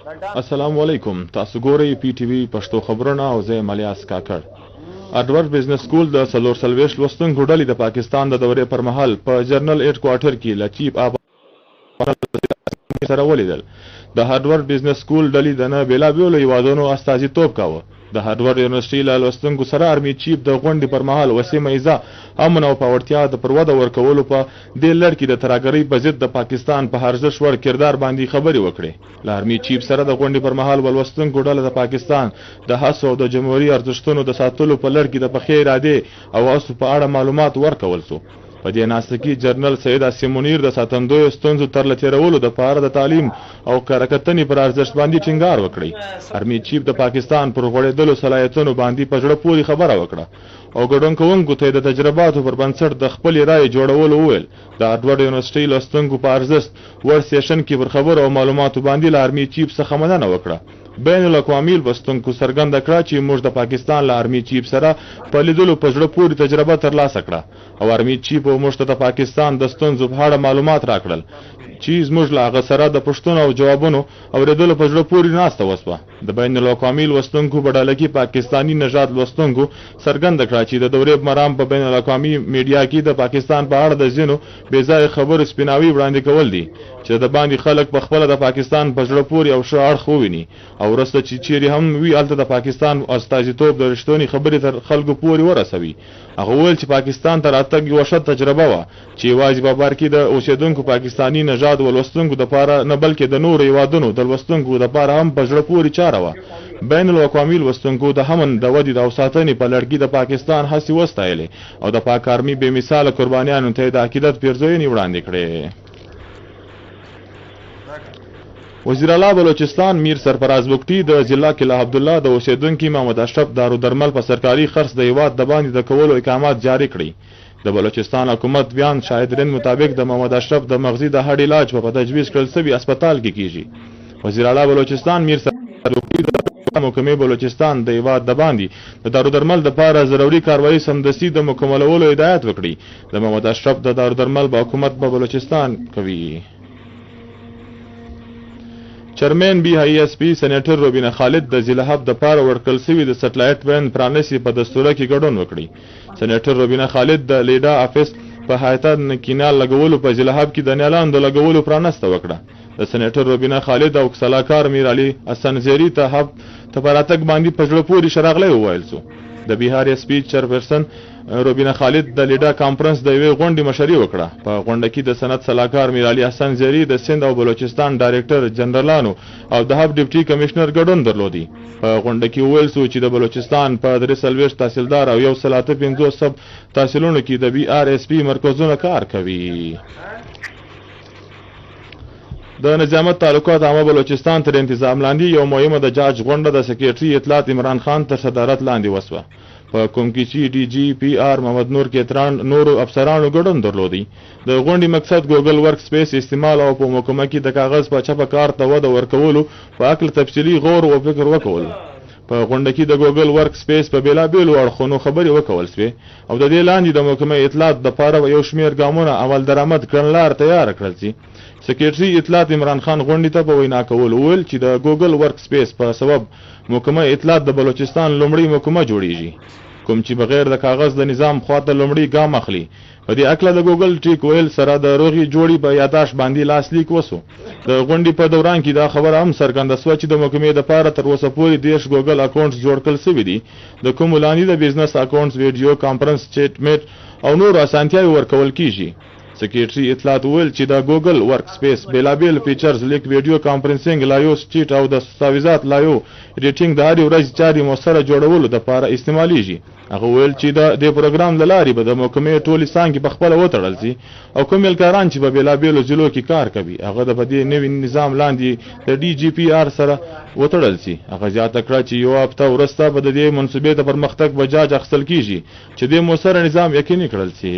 السلام علیکم، تاسو ګورئ پی ټي وي پښتو خبرونه او زه یم الیاس کاکړ. هارورډ بزنس سکول د 44 لوستونکو ډلې د پاکستان د دورې پر مهال په جنرل هیډ کوارټر کې له چیف آف سره ولیدل. د هارورډ بزنس سکول ډلې د نه بېلابېلو هیوادونو استازیتوب کاوه. د هارورډ یونیورسټۍ له لوستونکو سره ارمي چیف د غونډې پر مهال وسیمه ایزه امن او پیاوړتیا د پر وده ورکولو په دې لړ کې د ترهګرۍ په ضد د پاکستان په ارزښت وړ کردار باندې خبرې وکړې. له ارمي چیف سره د غونډې پر مهال ولوستونکو ډله د پاکستان د هڅو او د جمهوري ارزښتونو د ساتلو په لړ کې د پخې ارادې او هڅو په اړه معلومات ورکول سو. په دې ناسته کې جنرال سید عاصم منیر د ساتندویو ستونزو تر له تېرولو دپاره د تعلیم او کره کتنې پر ارزښت باندې ټینګار وکړی. ارمي چیف د پاکستان پر غوړېدلو صلاحیتونو باندې په زړه پورې خبره وکړه او ګډون کوونکو ته یې د تجرباتو پر بنسټ د خپلې رایې جوړولو وویل. د هارورډ یونیورسټۍ لوستونکو په ارزښت وړ سیشن کې پر خبرو او معلوماتو باندې له ارمي چیف څخه مننه وکړه. بین الاقوامي لوستونکو څرګنده کړه چې موږ د پاکستان له ارمي چیف سره په لیدلو په زړه پورې تجربه ترلاسه کړه او ارمي چیف موږ ته د پاکستان د ستونزو په اړه معلومات راکړل چې زموږ له هغه سره د پوښتنو او جوابونو اورېدلو په زړه پورې ناسته وسوه. د بین الاقوامي لوستونکو په ډله کې پاکستاني نژاد لوستونکو څرګنده کړه چې د دورې مرام په بین الاقوامي میډیا کې د پاکستان په اړه د ځینو بې ځایه خبرو سپیناوی وړاندې کول دي چې د باندې خلک په خپله د پاکستان په زړه پورې او ښه اړخ وویني او وروسته چې چیرې هم وي هلته د پاکستان استازیتوب د رښتونې خبرې تر خلکو پورې ورسوي. هغه وویل چې پاکستان ته راتګ یوه ښه تجربه وه چې یوازې په بهر کې د اوسېدونکو پاکستاني نژاد و لوستونکو دپاره نه بلکې د نورو هېوادونو د لوستونکو دپاره هم په زړه پورې چاره وه. بین الاقوامي لوستونکو د امن د ودې او ساتنې په لړ کې د پاکستان هڅې وستایلې او د پاک ارمي بې مثاله قربانیانو ته یې د عقیدت پیرزوینې وړاندې کړې. وزیراعلی بلوچستان میر سرفراز بګټي د ضلع قلعه عبدالله د اوسېدونکي محمد اشرف دارو درمل په سرکاري خرڅ د هېواد د باندې د کولو اقامات جاري کړي. د بلوچستان حکومت ویاند شاهد رند مطابق د محمد اشرف د مغزي د هډ علاج په تجویز کړل سوي هسپتال کې کیږي. وزیراعلی بلوچستان میر سرفراز بګټي د محکمې بلوچستان د هېواد د باندې د دارو درمل دپاره ضروري کاروایی سمدستي د مکملولو هدایت وکړي. د محمد اشرف د دارو درمل به حکومت په بلوچستان کوي. چرمین بي آی اس پي سېنېټر روبینه خالد د ضلع حب د پاره ورکړل سوي د سټلایټ وین پرانیستې په دستوره کې ګډون وکړي. سېنېټر روبینه خالد د لیډا افیس په حایطه کینال لګولو په ضلع حب کې د نیالانو د لګولو پرانسته وکړه. د سېنېټر روبینه خالد او سلاکار میر علي حسن زیری ته حب ته په راتګ باندې په زړه پورې شراغلی وویل سو. د بي آر اس پي چیرپرسن روبینه خالد د لیډا کانفرنس د یوې غونډې مشري وکړه. په غونډه کې د صنعت سلاکار میر علي حسن زیری، د سند او بلوچستان ډایرکټر جنرالانو او د حب ډپټي کمشنر ګډون درلودي. په غونډه کې وویل سو چې د بلوچستان په 43 تحصیلدار او 158 سب تحصیلونو کې د بي آر اس پي مرکزونه کار کوي. د نظامت تعلقات عامه بلوچستان تر انتظام لاندې یو مهمه د جاج غونډه د سکرټري اطلاعات عمران خان تر صدارت لاندې وسوه، په کوم کې چې ډي جي پي آر محمد نور کیتران نورو افسرانو ګډون درلودی. د غونډې مقصد ګوګل ورک سپیس استعمال او په محکمه کې د کاغذ په چپه کار ته وده ورکولو په هکله تفصیلي غور او فکر وکول. په غونډه کې د ګوګل ورک سپیس په بېلابېلو اړخونو خبرې وکول سوې او د دې لاندې د محکمې اطلاعات دپاره به یو شمېر ګامونه عمل درآمد کړنلار تیاره کړل سي. سکرټري اطلاعات عمران خان غونډې ته په وینا کولو وویل چې د ګوګل ورک سپیس په سبب محکمه اطلاعات د بلوچستان لومړۍ محکمه جوړیږي کوم چې بغیر د کاغذ د نظام خواته لومړی ګام اخلي. په دې هکله د ګوګل ټیک ویل سره د روغې جوړې په یاداشت باندې لاسلیک وسو. د غونډې په دوران کې دا خبره هم څرګنده سوه چې د محکمې دپاره تر اوسه پورې 30 ګوګل اکاونټس جوړ کړل سوي دي د کومو لاندې د بزنس اکاونټس، ویډیو کانفرنس، چیټ میټ او نورو اسانتیاوې ورکول کیږي. سکرټري اطلاعات وویل چې د ګوګل ورک سپیس بېلابېل فیچرز لیک ویډیو کانفرنسینګ، لایو چیټ او د دستاویزات لایو ایډیټینګ د هرې ورځې چارې موثره جوړولو دپاره استعمالیږي. هغه وویل چې د دې پروګرام له لارې به د محکمې ټولې څانګې په خپله وتړل سي او کوم اهلکاران چې په بېلابېلو ضلعو کې کار کوي هغه د په دې نوي نظام لاندې د ډي جي پي آر سره وتړل سي. هغه زیاته کړه چې یوه هفته وروسته به د دې منصوبې د پرمختګ به جاج اخیستل کیږي چې دې موثره نظام یقیني کړل سي.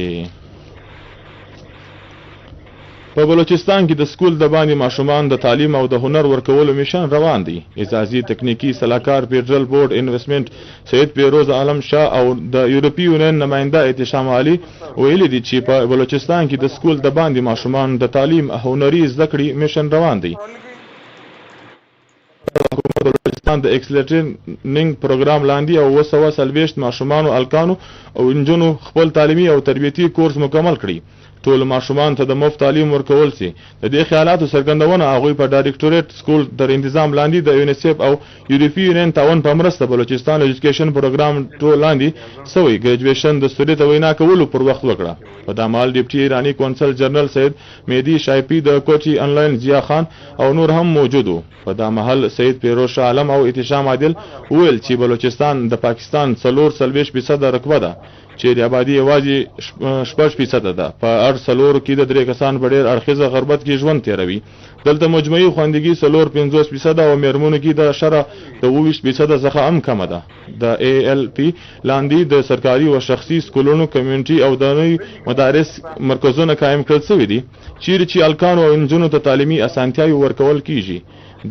په بلوچستان کې د سکول د باندې ماشومان د تعلیم او د هنر ورکولو میشن روان دی. اعزازي تکنیکي سلاکار فیډرل بورډ انویسټمنټ سید پیروز عالم شاه او د یورپي یونین نماینده احتشام علي ویلي دي چې په بلوچستان کې د سکول د باندې ماشومان د تعلیم او هنري زده کړې میشن روان دی. حکومت بلوچستان د اکسلټریننګ پروګرام لاندې او 740 ماشومانو، هلکانو او نجونو خپل تعلیمي او تربیتي کورس مکمل کړي. ټولو ماشومانو ته د مفت تعلیم ورکول سي. د دې خیالاتو څرګندونه هغوی په ډایرکټوریټ سکول تر انتظام لاندې د یونیسف او یورپي یونین تعاون په مرسته بلوچستان ایجوکیشن پروګرام 2 لاندې سوی ګریجویشن دستورې ته وینا کولو پر وخت وکړه. په دا مهال ډپټي ایراني کونسل جنرل سید مهدي شایپي، د کوټي انلاین ضیا خان او نور هم موجود وو. په دا مهال سید پیروز شاه عالم او احتشام عادل وویل چې بلوچستان د پاکستان 44% رقبه ده چې د آبادي یوازې 6% ده. په هر څلورو کې د درې کسان په ډېر اړخیزه غربت کې ژوند تېروي. دلته مجموعي خواندګي 54% او مېرمنو کې د شرح د 27% څخه هم کمه ده. د ای ایل پي لاندې د سرکاري او شخصي سکولونو، کمیونټي او د نوي مدارس مرکزونه قایم کړل شوي دي، چیرې چې هلکانو او نجونو ته تعلیمي اسانتیاوې ورکول کیږي.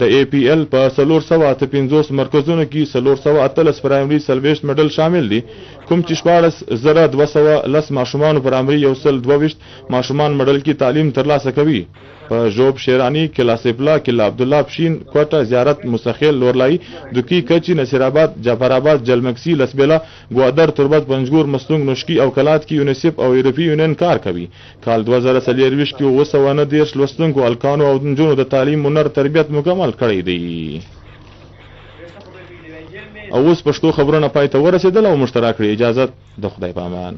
د ای پي ایل په 458 مرکزونو کې 418 پرایمري، 40 مډل شامل دي، کوم چې 16,210 ماشومانو پرایمري، 122 ماشومان مډل کې تعلیم ترلاسه کوي. په ژوب، شیرانی، قلعه سیفلا، قلعه عبدالله، پشین، کوټه، زیارت، موسخیل، لورلای، دوکی، کچی، نصیرآباد، جعفرآباد، جلمکسی، لسبیله، ګوادر، تربت، پنجګور، مستونګ، نوشکی او کلات کې یونیسف او یورپي یونین کار کوي. کال 2024 کې 739 لوستونکو هلکانو او نجونو د تعلیم هنر تربیت مکمل کړی دی. او اوس پښتو خبرونه پای ته ورسېدل او موږ ته راکړي اجازت. د خدای په امان.